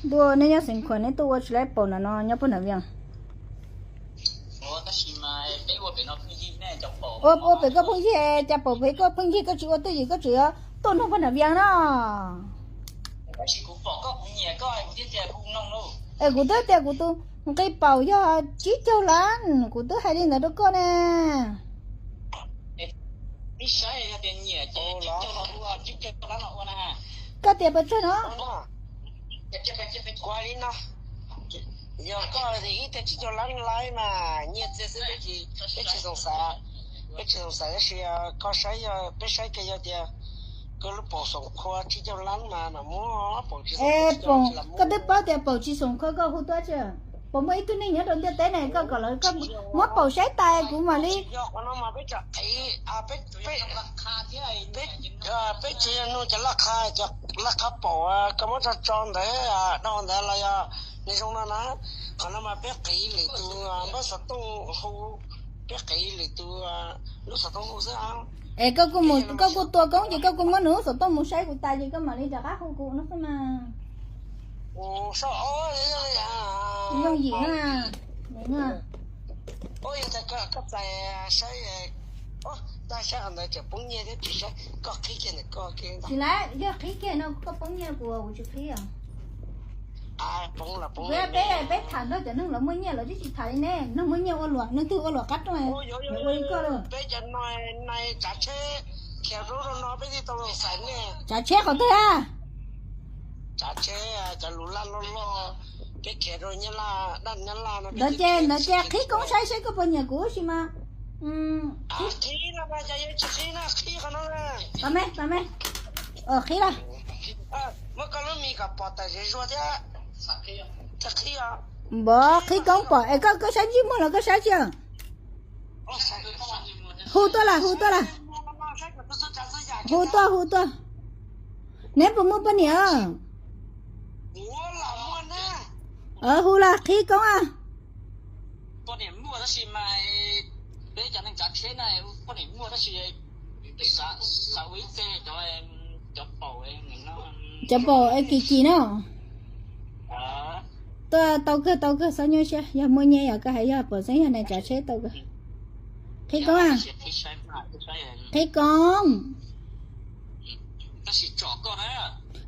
Ntuj, nej nyob Xeev Khuam neb tuaj ua tsis laib paum na no nyob puag nram Vias. Ua, ua pem koj phooj ywg, cas paum pem koj phooj ywg koj tsis ua twj ywm koj tseem yuav tuaj nug puag nram Vias no. Es kuv twb tias kuv tus nqi paum yog tsib caug lab, kuv twb hais li ntawd rau koj ne. Koj tias pes tsawg no? Kuv hais li no, yog koj tias ib teg tsib caug lab laib mas nyiaj txiag xwb, peb tsis xoom xaiv, peb tsis xoom xaiv, tab sis koj saib, yog peb saib kiag yog tias koj lub paum xoom khua tsib caug lab mas mam muab paum tsis xoom khua. Koj twb paub tias paum tsis xoom khua koj hu tuaj tsi? Puas muaj ib tug neeg nyob rau ntiaj teb ne koj kom lawv, koj muab paum saib tas kuv mam li. Yog qhov no mas peb tseem qiv, peb tseem yog nug cov laj qha, cov laj qha paum koj muab tso tso ntawd, dhau ntawd los yog nws zoo no na. Qhov no mas peb qiv lwm tus npawb xov tooj hu, peb qiv lwm tus lub xov tooj hu xwb. Es koj kuj mus, koj kuj tua koob ces koj kuj muab nws lub xov tooj mus saib kuv tas ces koj mam li rov qab hu kuv no xwb mas. Yooj yim na. Tsis lawm, yog qhib kiag no koj poob nyiaj kuv, kuv tsis qhib os. Peb, peb tham nrog cov neeg lawv muaj nyiaj lawv twb tsis tham li ne, neeg muaj nyiaj ua luam, neeg twg ua luam qab rooj, ua li koj lawm. Tsav tsheb qhov twg a? Ntawd ces, ntawd ces qhib koob saib seb koj puas nyiam kuv sis mas. Qhib, qhib los. Npov qhib koob pom es koj, koj saib ntsej muag los koj saib tsi? Hu tuaj lawm, hu tuaj lawm. Hu tuaj, hu tuaj. Neb puas muaj poj niam? Hu lawm, qhib koob a. Cov paum es kim kim no. Tuaj tau kawg, tau kawg, txhob nyuaj siab, yog muaj nyiaj yog koj hais, yog pom xeeb yog nais tsav tsheb tau kawg. Qhib koob a. Qhib koob.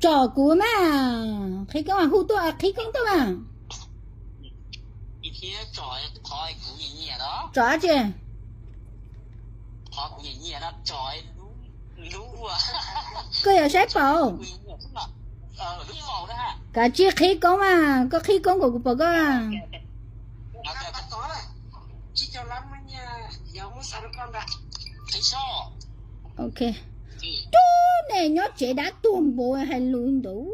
Tsom kuv mas. Qhib koob, hu tuaj, qhib koob tuaj mas. Tsom dab tsi? Koj yuav saib paum. Kav tsij qhib koob mas, koj qhib koob kom kuv pom koj. Ok. Tub, nej nyob tsev dab tuag npaum hais lus ntawd.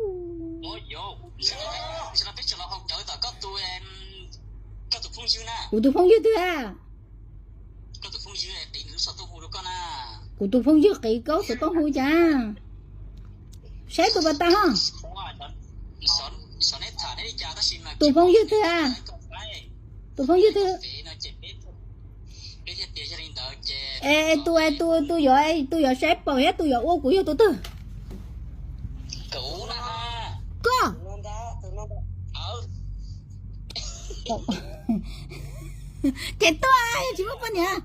Kuv tus phooj ywg twg a? Kuv tus phooj ywg qiv koob xov tooj hu cas? Saib tus pas tas ho. Tus phooj ywg twg a? Tus phooj ywg twg? Es tus, tus yuav, tus yuav saib paum thiab tus yuav ua kuv yog tus twg? Koj. Ces tuaj, tsis muaj poj niam.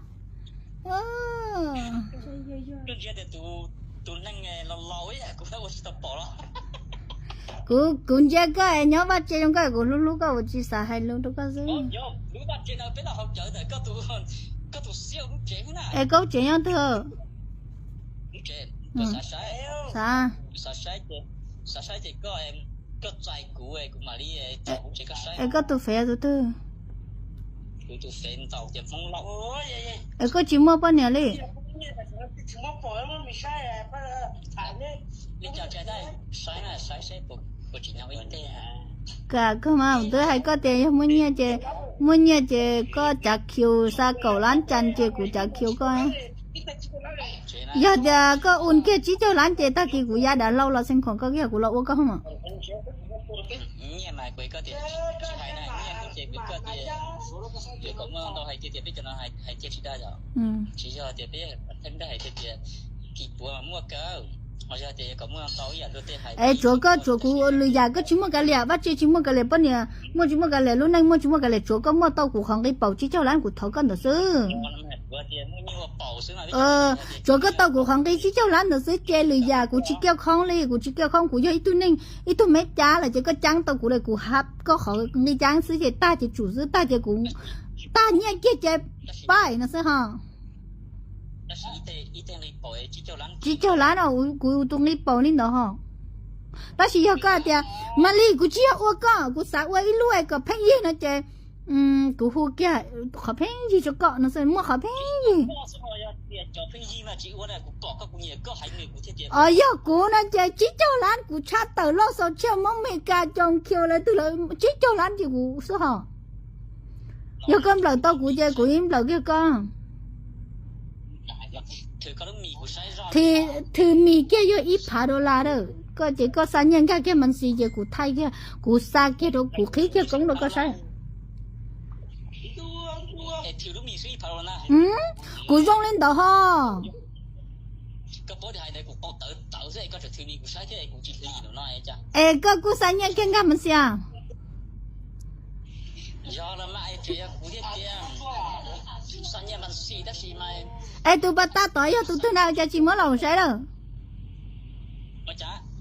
Kuv, kuv ntsia koj nyob vaj tse zoo nkauj, kuv hlub hlub koj, kuv tsis xav hais lus rau koj xwb. Es koj tsev nyob twg? Xav, es koj tus fev tus twg? Es koj tsis muaj poj niam li? Kam kawg mas, kuv twb hais koj tias yog muaj nyiaj ces, muaj nyiaj ces koj cav khiu xa kaum lab cas ces kuv cav khiu koj. Yog tias koj ua kiag tsib caug lab ces tag kis kuv ya dav hlau los xeev khoom koj kiag kuv los ua koj mas. Es tsuav koj tsuav kuv lwm yam koj tsis muaj kav liam, vaj tse tsis muaj kav liam, poj niam muaj tsis muaj kav liam, lub neej muaj tsis muaj kav liam, tsuav koj muaj tau kuv qhov nqi paum tsib caug lab kuv thov koj ntawd xwb. Tsuav koj tau kuv qhov nqi tsib caug lab ntawd xwb ces lwm yam kuv tsis kiaj khoob li, kuv tsis kiaj khoob, kuv yog ib tug neeg ib tug me cav lawm ces koj ceeb tau kuv li, kuv hab koj qhov nqi ceeb xwb ces tag ces tsum xwb, tag ces kuv tag nyiaj kiag ces pab no xwb ho. Tsib caug lab no kuv tus nqi paum li ntawd ho. Tab sis yog koj tias, Malis, kuv tsis yog ua koj, kuv xav ua ib lub kom pheej yig no ces kuv hu kiag qhov pheej yig rau koj no xwb, muaj qhov pheej yig. Os, yog kuv no ces tsib caug lab kuv tshaj tawm loj xaus tshiab mob Mes Kas coo khiu lawv twg lawv tsib caug lab ces kuv xwb ho. Yog koj nplawm tau kuv ces kuv yeej nplawm kiag koj. Thwm mis kiag yog ib phav dollar lawm, koj ces koj xa nyiaj nkag kiag Mas Xis ces kuv thaij kiag, kuv xa kiag rau kuv qhib kiag koob rau koj saib. Kuv zoo li ntawd ho. Es koj kuj xa nyiaj kiag nkag Mas Xis. Es tus pas tas tod yog tus twg na, cas tsis muab los saib lawm?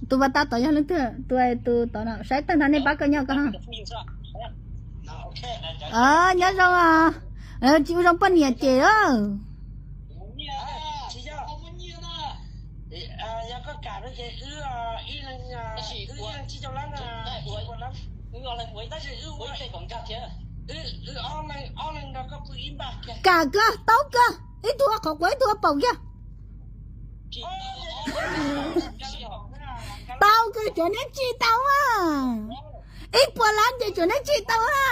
Tus pas tas tod yog leej twg? Tus, tus tod no saib tag nrho nej pab koj nyob koj. Nyob zoo, tsis ua zoo poj niam ces. Kam kawg, taub kawg, ib tug ua qhov quav ib tug ua paum kiag. Tau kawg, tsuav neb tsim tau a. Ib puas lab ces tsuav neb tsim tau a.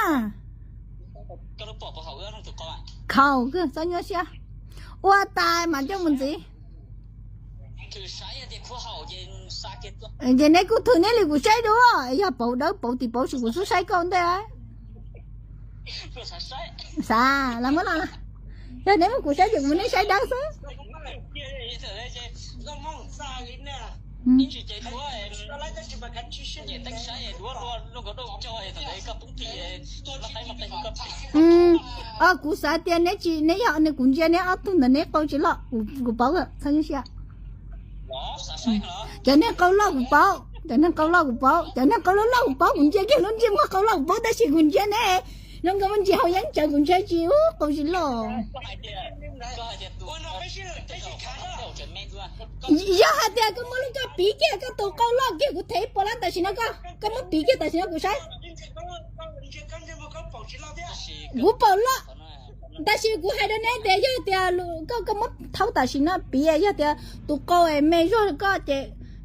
Khaum kawg, txhob nyuaj siab. Ua tas mas coj mus ntxiv. Ces neb kuj thwm neb li kuv saib dua, yog pauv dawb pauv tim pauv tsis kuv xub saib koj ntej. Xav los muab los, yog neb muab kuv saib ces kuv muab neb saib dawb xwb. Os, kuv xav tias neb tsis, neb yog, kuv ntsia neb ob tug ntawd neb qau tsis loj, kuv paub, txhob nyuaj siab. Cov neeg qau loj kuv paub, cov neeg qau loj kuv paub, cov neeg qau loj loj kuv paub, kuv ntsia kiag lub ntsej muag qau loj kuv paub, tab sis kuv ntsia neb zoo nkaus muaj ntsis haus yeeb tsawv kuv ntsia tsis, qau tsis loj. Yog hais tias koj muab lub koj piv kiag koj tus qau loj kiag kuv them ib puas lab tam sim no, koj, koj muab piv kiag tam sim no kuv saib. Kuv paum loj, tab sis kuv hais rau neb tias yog tias koj, koj muab thaub tam sim no piv, yog tias tus qau es me zog koj ces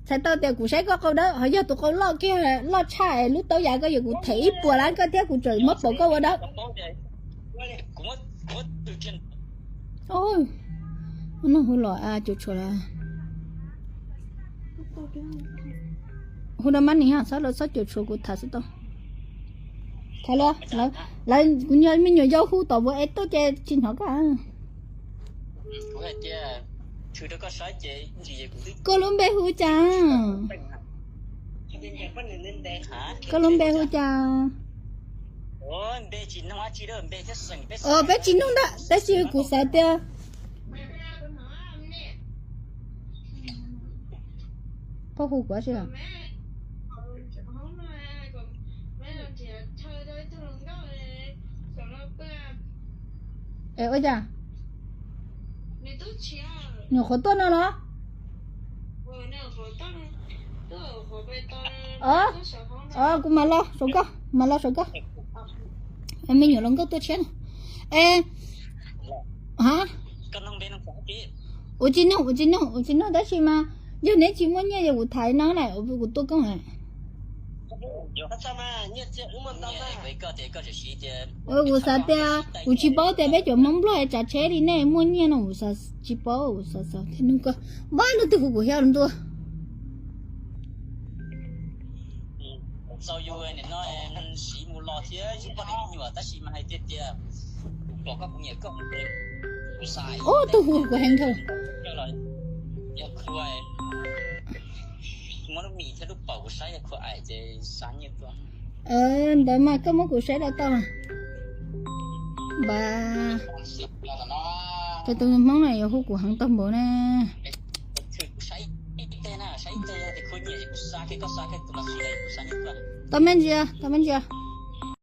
txhais tau tias kuv saib koj qau dawb, ho yog tus qau loj kiag loj tshaj es lub taub yam koj yuav kuv them ib puas lab koj thiab kuv tseem muab paum koj ua dawb. Hu los cuam tshuam lawm. Hu rau mab nis, txhob, txhob cuam tshuam kuv tham xwb tau. Tham los lawv, kuv nyuam, me nyuam yau hu tom vuas es tuaj ces tsis hnov koj. Koj lub npe hu cas? Koj lub npe hu cas? Peb tsis nug ntag, tab sis kuv xav tias koj hu kuv si. Es ua cas? Nyuam qhuav tuaj no los? Kuv mam los saum koj, mam los saum koj. Me nyuam hluas nkauj tuaj tshiab no. Es, ha, ua tsis nug, ua tsis nug, ua tsis nug tab sis mas yog neb tsis muaj nyiaj yog kuv thaiv no lawm kuv tuaj koob. Kuv xav tias kuv tsis paub tias peb cov Hmoob Nplog es tsav tsheb li nej muaj nyiaj no kuv tsis paub, kuv xav xav thiab nug koj. Vaj, leej twg hu kuv thiab ntua. Ub, tus hu kuv heev dhau. Ntawd mas koj muab kuv saib rau tau los? Npab, tus tus Hmoob no yuav hu kuv heev tau npaum na. Tau me ntsis, tau me ntsis.